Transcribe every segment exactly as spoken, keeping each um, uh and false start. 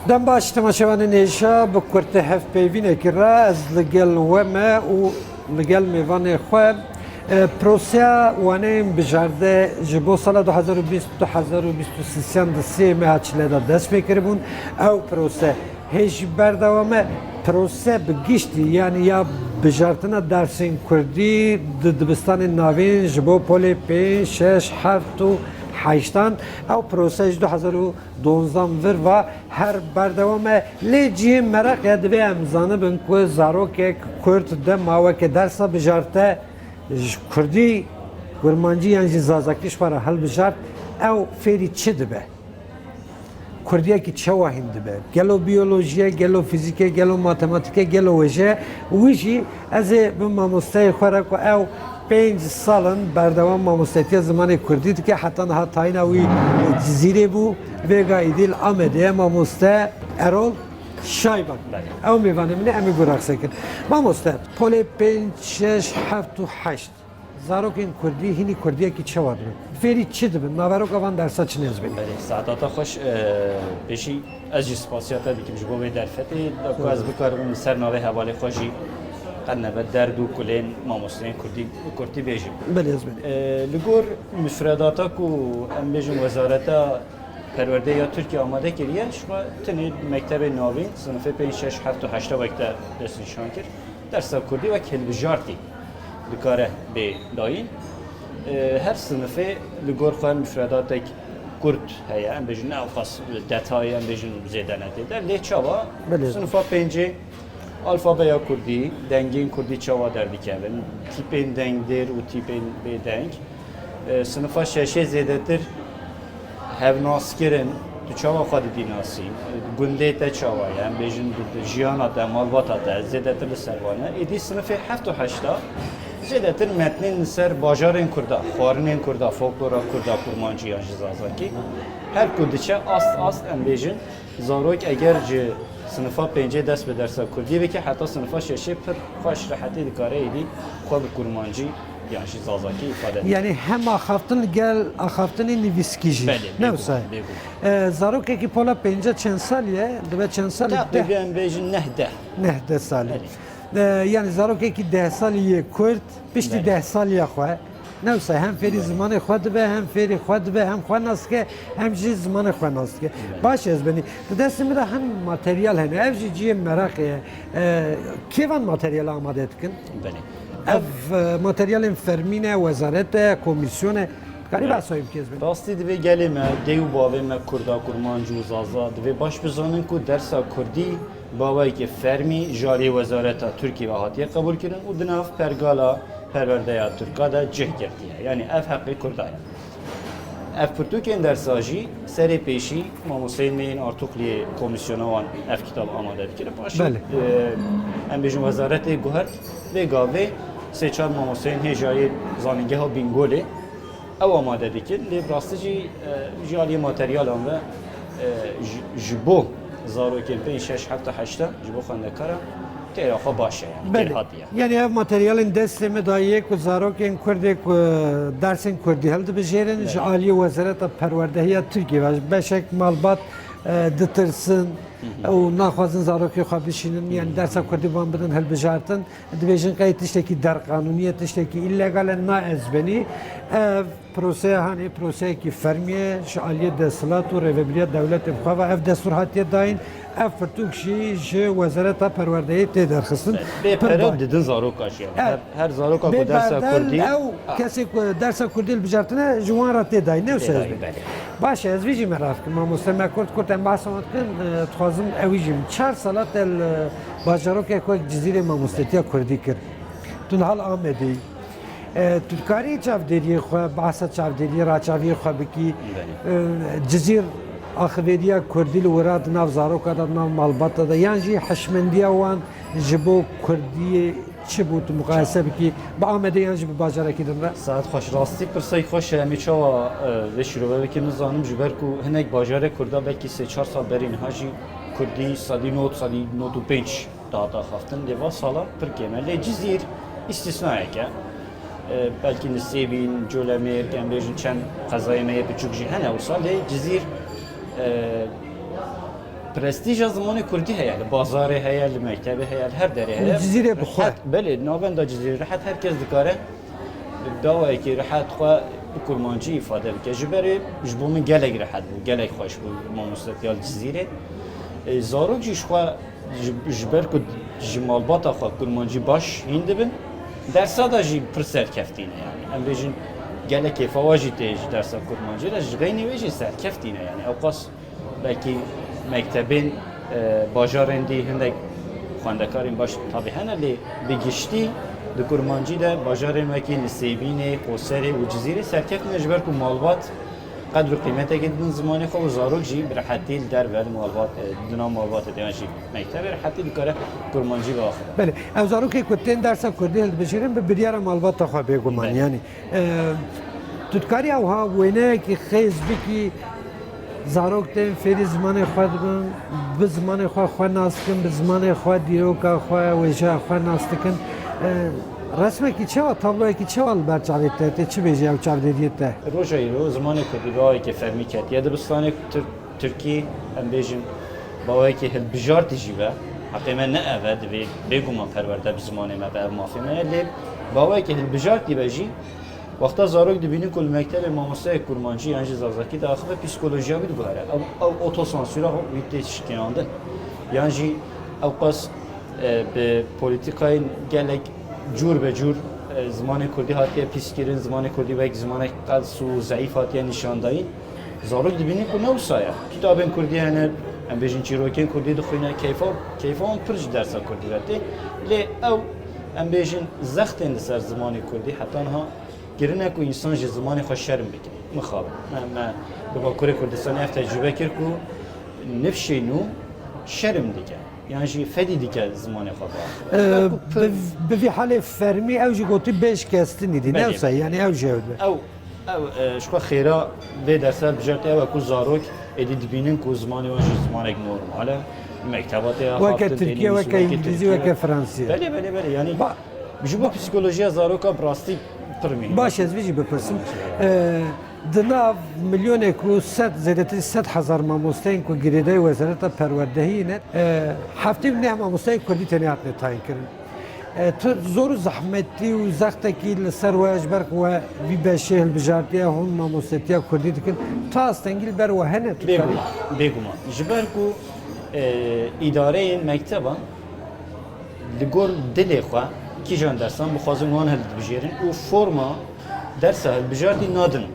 Dem baş temaşevanên hêja, bi kurtî hevpeyvînekî re ez li gel we me û li gel mêvanê xwe. E, proseya waneyên bijarde ji bo sala du hezar û bîst, du hezar û bîst û sisiyan di sê meha çile de dest pê kiribûn. Ew prose hê jî berdewam e. Prose bi giştî, yanî ya bijartina dersên kurdî di dibistanên navîn ji bo polê pênc, şeş, heft û heştan, ew prose ji du hezar û donzdan vir ve her berdewam e. Lê cihê meraq e, divê em zanibin ku zarokek kurd dema weke dersa bijarte ji kurdî, kurmancî yan jî zazakî ji xwe re hilbijart, ew fêrî çi dibe? Kurdiyekî çawa hîn dibe? Gelo biyolojî ye, gelo fîzîk e, gelo matematîk e, gelo wêje ye? Wî jî ez ê bi mamosteyê xwe re ku ew pênc sal in berdewam mamostetiya zimanê kurdî dike, heta niha tayîna wî li Cizîrê bû, vêga êdî li Amedê ye, mamoste Erol Şayban. Belê. Ew mêvanê min e, em ê gora qise kin. Mamoste, polê pênc, şeş, heft û heşt. Zarokên kurdî hînî kurdiyekî çawa dibin? Fêrî çi dibin? Naveroka van dersa çi nêz bînin? Belê, saeta te xweş. E, pêşî ez jî spasiya te dikim ji bo vê derfetê. Da ku ez bikarim li ser navê hevalê xwe jî qet nebe derd û kulên mamosteyên kurdî bi kurtî bêjim. Belê, ez bêjim. E, li gor mifredata ku em bêjin wezareta perwerdeyê ya Tirkiye amade kiriye, ji xwe tenê mektebê navîn, sinifê pênc, şeş, heft û heşta wek te destnîşan kir. Dersa kurdî wek hilbijartî dikare bê dayîn. E, her sinifê li gor xwe mifredatek kurt heye, em bêjin ne ewqas detayî, em bêjin zêde ne tê de. Lê çawa? Belê. Sinifa pêncê alfabeya kurdî, dengên kurdî çawa derdikevin, tîpên dengdêr û tîpên bêdeng. E, sinifa şeşê zêdetir hevnaskirin, tu çawa xwe didî nasî, gundê te çawa ye, em bêjin di, di jiyana te, malbata te, zêdetir li ser wan e. Êdî sinifê heft û heşta zêdetir metnên li ser bajarên kurda, xwarinên kurda, folklora kurda, kurmancî yan jî zazakî. Her ku diçe ast ast, em bêjin, zarok eger ji sinifa pêncê dest bi dersa kurdî bike, heta sinifa şeşê pir xweş rehetî dikare êdî xwe bi kurmancî yan jî zazakî îfade bike. Yanî hem axaftin li gel axaftinê nivîskî jî. Belê, ne bêguman, wisa ye? Bêguman. E, zarokekî pola pênca çend salî ye? Dibe çend salî? Teqrîben bêjin neh deh. Neh deh salî. Belê. E, yanî zarokekî deh salî yê kurd, piştî Belê. deh saliya xwe, ne wisa, hem fêrî Belê. zimanê xwe dibe, hem fêrî xwe dibe, hem xwe nas dike, hem jî zimanê xwe nas dike. Belê. Baş e, ez benî. Di destê min de hin materyal hene. Ev jî cihê meraqê ye. E, kê van materyala amade dikin? Belê. Ev, e, materyalên fermî ne, wezaret e, komîsyon e? Karî Belê. behsa wî bikê, ez benî. Rastî divê gelê me, dê û bavê me kurda, kurmanc û zaza, divê baş bizanin ku dersa kurdî baweyeke fermî ji aliyê wezareta Tirkiyê ve hatiye qebûlkirin û di nav pergala perwerdeya Tirka de cih girtiye. Yanî ev heqê Kurda ye. Ev pirtûkên dersa jî serê pêşî mamosteyên me yên Artukliyê komîsyona wan ev kitab amade dikirin. Paşê, Belê. e, em bêjin wezaretê guhert vê gavê sê çar mamosteyên hêja yê zanîngeha Bîngolê ew amade dikin. Lê bi rastî jî, e, ji aliyê materyalan ve, e, ji, ji bo zarokên pênc, şeş, heft, heşt ji bo xwendekaran têra xwe baş e, yanî Belê. kêrhatî ye. Yanî ev materyalên destê me de yê ku zarokên Kurdê ku dersên Kurdî hildibijêrin, ji Belê. aliyê Wezareta Perwerdehiya Tirkiyê ve beşek malbat, e, ditirsin Hı hı. û naxwazin zarokê xwe bişînin, yanî dersa Kurdî wan bidin hilbijartin. Dibêjin qey tiştekî derqanûnî ye, tiştekî îlegal e, na ez benî. Ev proseya hanê proseyekî fermî ye, ji aliyê desthilat û rêvebiriya dewletê bi xwe ve ev destûr hatiye dayîn, ev pirtûk jî ji Wezareta Perwerdeyê tê derxistin. Bê Pir pere baş. didin zaroka jî. Evet. Her, her zaroka Bê ku dersa berdel kurdî. ew Ha. kesê ku dersa kurdî hilbijartine ji wan re tê dayîn. Ne wisa Tê ez dayîn, bêjim. belê. Baş e, ez vî jî meraq kim. Mamoste me kurt kurt em behsa wan dikin, e, dixwazim ewî jî. Çar sala te li bajarokek wek Cizîrê mamostetiya kurdî kir. Tu niha li Amedê yî. E, tu dikarî çavdêriyê xwe, behsa çavdêriyê, raçaviyê xwe bikî. Belê. E, Cizîr axivêriya kurdî li wira di nav zaroka de, di nav malbata de, yan jî hişmendiya wan ji bo kurdiyê çi bû, tu muqayese bikî bi Amedê yan jî bi bajarekî din re? Saet xweş, rastî pirsek xweş e. Em ê çawa, e, vê şîrove bikin nizanim, ji ber ku hinek bajarê kurda belkî sê çar sal berî niha jî kurdî sedî nod, sedî nod û pênc dihata axaftin. Lê va sala pir kêm e. Lê Cizîr îstîsnayek e. E, belkî Nisêbîn, Colemêrg, em bêjin çend qezayê me yê biçûk jî hene wisa. Lê Cizîr, e, Prestîja zimanê kurdî heye, li bazarê heye, li mektebê heye, li her derê heye. Li Cizîrê bi xwe. Rehet, belê, navenda Cizîrê rehet her kes dikare dawayekî rehet xwe bi kurmancî îfade bike. Ji berê ji bo min gelek rehet bû, gelek xweş bû mamostetiya li Cizîrê. E, zarok jî ji xwe ji, ji ber ku ji malbata xwe kurmancî baş hîn dibin, dersa de jî pir serkeftî ne yani. Em bêjin gelek kêfa we jî tê ji dersa kurmancî re, ji xeynî wê jî serkeftî ne yani. Ewqas Belkî mektebên, e, bajarên dî hindek xwendekarên baş tabî hene, lê bi giştî di kurmancî de bajarên wekî Nisêbînê, Qoserê û Cizîrê serkeftin e, ji ber ku malbat qedr û qîmetekê didin zimanê xwe û zarok jî bi rehetî li derve, li malbat, e, di nav malbatê de yan jî mektebê rehetî dikare kurmancî biaxive. Belê, ew zarokê ku tên dersa kurdî hildibijêrin bi biryara malbata xwe bêguman, Belê. yanî, e, tu dikarî ewha wêneyekî xêz bikî, Zarok tên fêrî zimanê xwe dibin, bi zimanê xwe xwe nas dikin, bi zimanê xwe dîroka xwe, wêjeya xwe nas dikin. E, resmekî çawa, tabloyekî çawa li ber çavê te tê, çi bêjî ew çavdêriyê te? Roja îro zimanê kurdî bi awayekî fermî ketiye dibistanê Tir-, tirkî, em bêjin, bi awayekî hilbijartî jî be. Heqê me ne ev e, divê bêguman perwerde bi zimanê me be, ev mafê me ye, lê bi awayekî hilbijartî be jî, Wexta zarok dibînin ku li mektebê mamosteyek kurmancî yan jî zazakî diaxive, psîkolojiya wî diguhere. Ew, ew otosansûra wî tê şikeyandin. Yan jî ewqas, e, bi polîtîkayên gelek cûr be cûr, e, zimanê kurdî hatiye pîskirin, zimanê kurdî wek zimanek qels û zeîf hatiye nîşandayîn. Zarok dibînin ku ne wisa ye. Kitabên kurdî hene, em bêjin çîrokên kurdî dixwîne, keyfa, keyfa wan pir ji dersa kurdî ve tê. Lê ew, em bêjin zextên li ser zimanê kurdî heta niha kirine ku însan ji zimanê xwe şerm bike. Mixabin. Me, me li Bakurê Kurdistanê ev tecrûbe kir ku nifşê nû şerm dike. Yan jî fedî dike zimanê xwe biaxive. Ee, Wek ku pir bi, bi vî halê fermî ew jî gotî bêş kestinî dî. Belê. Ne wisa, yani ew jî ew dibe. Ew, ew, e, ji xwe xêra vê dersa bijartî ew e ku zarok êdî dibînin ku zimanê wan jî zimanek normal e. Mekteba tê Weke axaftin, tê Tirkiye, nivîsî weke weke Îngilîzî, Tirkiye. Weke Fransî. Belê, belê, belê. Yani Ba- Ji bo psîkolojiya zaroka bi rastî pir mihîm e. Baş, ez vê jî bipirsim. Ee, di nav milyonek û sed, zêdetirî sed hezar mamosteyên ku girêdayî Wezareta Perwerdehiyê ne, ee, heftê û neh mamosteyên kurdî tenê hatine tayîn kirin. Ee, tu zor û zehmetî û zextekî li ser we ji ber ku we vî beşê hilbijartiye, hûn mamostetiya kurdî dikin. Tu astengî li ber we hene, tu karî? Bêguman, bêguman. Ji ber ku, ee, îdareyên mekteba Li gor dilê xwe kîjan dersan bixwazin wan hildibijêrin û forma dersa hilbijartî nadin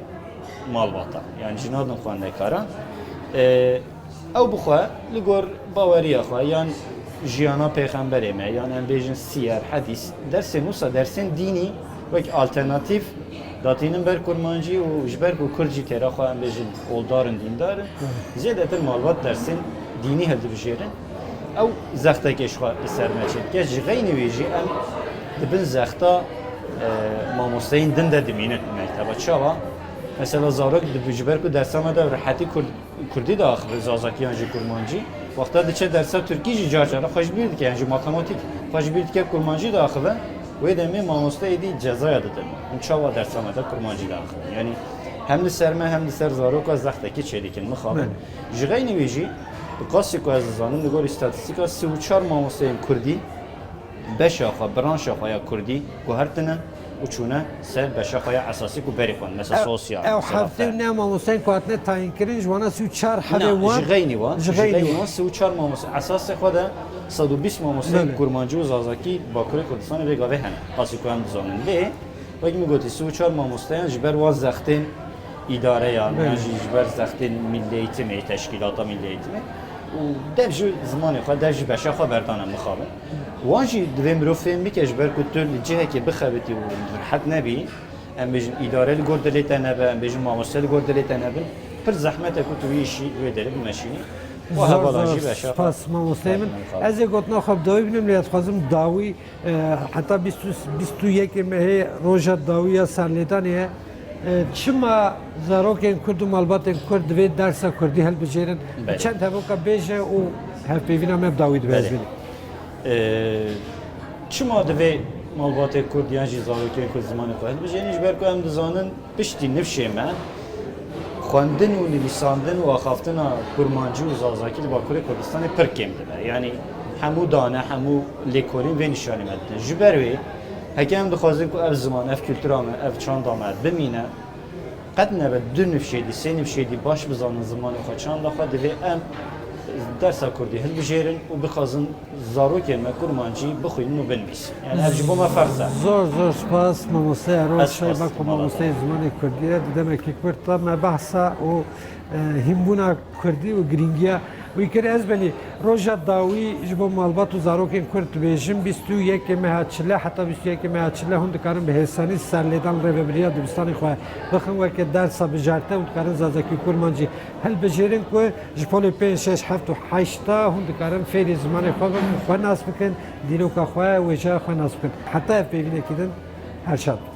malbata, yani jî nadin xwendekaran. Ew bi xwe li gor baweriya xwe yan jiyana pêxemberê me, yan em bêjin siyer, hedîs, dersên wisa, dersên dînî wek alternatîf datînin ber kurmancî û ji ber ku kurd jî têra xwe em bêjin oldar in, dîndar in, zêdetir malbat dersên dînî hildibijêrin. Ew zextekê ji xwe li ser me çêdike. Ji xeynî wî jî em di bin zexta, e, mamosteyên din de dimînin li mekteba. Çawa? Mesela zarok di, ji ber ku dersa me de rehetî kurd, kurdî diaxive, zazakî yan jî kurmancî, wexta diçe dersa tirkî jî car cara xwe ji bîr dike, yan jî matematîk xwe ji bîr dike, kurmancî diaxive, wê demê mamoste êdî cezaya didin. Hûn çawa dersa me de kurmancî diaxivin? Yanî hem li ser me hem li ser zaroka zextekî çêdikin, mixabin. Belê. Ji xeynî wî jî, bi qasî ku ez dizanim, li gor îstatîstîka sî û çar mamosteyên kurdî beşa xwe, branşa xwe ya kurdî guhertine û çûne ser beşa xwe ya esasî ku berê xwe, mesela Ew, sosyal, ew selafe. Heftê û neh mamosteyên ku hatine tayînkirin, ji wana sî û çar hebê Na, wan, ji xeynî wan, ji ji xeynî xeynî wan. wan sî û çar mamoste, esasê xwe de sed û bîst mamosteyên Belê. kurmancî û zazakî Bakurê Kurdistanê vê gavê hene. Qasî ku em dizanin. Lê, wek min gotî, sî û çar mamosteyan ji ber wan zextên îdareyan, Belê. yan jî ji ber zextên Milli Eğitimê, teşkîlata Milli Eğitimê û dev ji zimanê xwe, dev ji beşa xwe berdane mixabin. Wan jî divê mirov fêm bike, ji ber ku tu li cihekê bixebitî û rehet nebî, em bêjin îdare li gor dilê te nebe, em bêjin mamoste li gor dilê te nebin, pir zehmet e ku tu wî îşî wê derê bimeşînî. Û Zor, hevalan zor jî beşa xwe spas, mamosteyê min. Xwe Ez ê gotina xwe bi dawî binim, lê ez dixwazim dawî E, heta bîst û, bîst û yekê mehê roja dawî ya serlêdanê ye. E, çima zarokên kurd û malbatên kurd divê dersa kurdî hilbijêrin? Belê. Çend hevoka bêje û hevpeyvîna me bi dawî dibe, Belê. ez bînim. E, çima divê malbatê kurd yan jî zarokên kurd zimanê xwe hilbijêrin? Ji ber ku em dizanin piştî nifşê me Xwendin û nivîsandin û axaftina kurmancî û zazakî li Bakurê Kurdistanê pir kêm dibe. Yanî hemû dane, hemû lêkolîn vê nîşanî me didin. Ji ber wê, heke em dixwazin ku ev ziman, ev kultura me, ev çanda me bimîne, qet nebe du nifşêdî, sê nifşêdî baş bizanin zimanê xwe, çanda xwe, divê em dersa kurdî hilbijêrin û bixwazin zarokên me kurmancî bixwînin û binivîsin. Yani ev ji bo me ferz e. Zor zor spas mamoste Erol. Ez spas Şayba ku dikim, mamosteyê zimanê kurdî ye, di demekî kurt de me behsa û, e, hînbûna kurdî û girîngiya wî kir. Ez benî roja dawî ji bo malbat û zarokên kurd dibêjim, bîst û yekê meha çile heta bîst û yekê meha çile hûn dikarin bi hêsanî serlêdan rêvebiriya dibistanê xwe bixin weke dersa bijarte, hûn dikarin zazakî û kurmancî hilbijêrin ku ji polê pênc, şeş, heft û heşt de hûn dikarin fêrî zimanê xwe bin, xwe nas bikin, dîroka xwe, wêjeya xwe nas bikin. Heta ev pêvînekî din, her şad bin.